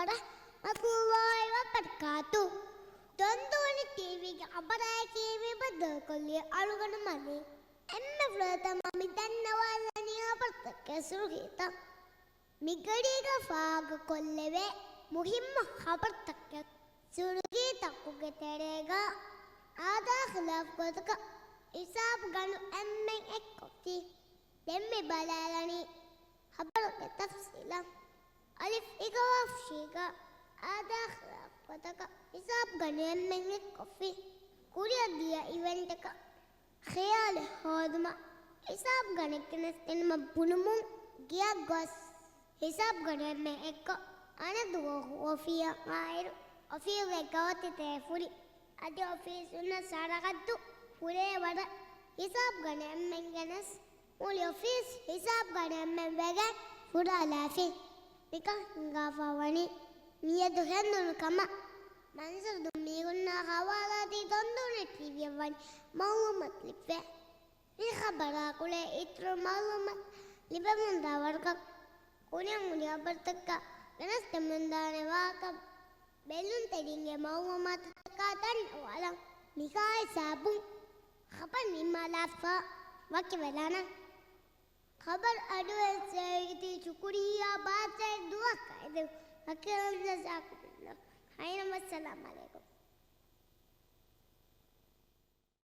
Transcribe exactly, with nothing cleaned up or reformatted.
ވަރަޙްމަތުﷲ ވަބަރަކާތު. ދޮންދޫނި ޓީވީގެ ޚަބަރާއެކީ މި ބައްދަލުކޮށްލީ އަޅުގަނޑު މަލީ. އެންމެ ފުރަތަމަ މި ދަންނަވާލަނީ ޚަބަރުތަކުގެ ސުރުޚީތައް. މިގަޑީގަ ފާހަގަކޮށްލެވޭ މުހިއްމު ޚަބަރުތަކެއް. ސުރުޚީތަކުގެ ތެރޭގަ އާދާ ޚިލާފު ގޮތަކަށް ހިސާބު ގަނޑު އެންމެން އެއްކޮށްފި. ދެން މި ބަލާލަނީ ޚަބަރުގެ ތަފްސީލަށް. އަލިފް އިގަވާފްޝީގަ އާދާ ޚިލާފު ގޮތަކަށް ހިސާބު ގަނޑު އެންމެން އެއްކޮށްފި. ކުރިއަށް ދިޔަ އިވެންޓަކަށް ޚިޔާލެއް ހޯދުމަށް ހިސާބު ގަނޑެއް ގެނެސްދިނުމަށް ބުނުމުން ގެއަށް ގޮސް، ހިސާބު ގަނޑު އެންމެން އެއްކޮށް އަނެއް ދުވަހު އޮފީހަށް އައިރު، އޮފީހުގައި ގަވަތި ތެރެ ފުރި. އަދި އޮފީސުންނަށް ސަރަހައްދު ފުރޭ ވަރަށް ހިސާބު ގަނޑެއް އެންމެން ގެނެސް، މުޅި އޮފީސް ހިސާބު ގަނޑެއް އެންމެން ވެގެން ފުރާލާފި. މިކަން ހިނގާފަ ވަނީ މިއަދު ހެނދުނު ކަމަށް. މަންސަރު ދުން މީހުންނާ ހަވާލާދީ ދޮންދޫނި ޓީވީއަށް ވަނީ މައުލޫމާތު ލިބިފަ. މި ޚަބަރާ ގުޅޭ އިތުރު މައުލޫމާތު ލިބެމުންދާ ވަރަކަށް ކުރިއަށް މުޅި ޚަބަރުތަކަށް ގެނެސްދެމުންދާނެ ވާހަކަ ބެލުންތެރިންގެ މައުލޫމާތުތަކާ ދަންނަވާލަން. މިކާ ހިސާބުން ޚަބަރު ނިންމާލާފަ ވަކިވެލާނަން. ޚަބަރު އަޑުއެއްސެވި ތި ޝުކުރިއްޔާ ބާތައެއް ދުވަހަކަށް އެދެވި. ވަކިވެލަން ޖަޒާކުމުﷲ ޚައިރަން. ވައްސަލާމް ޢަލައިކުމް.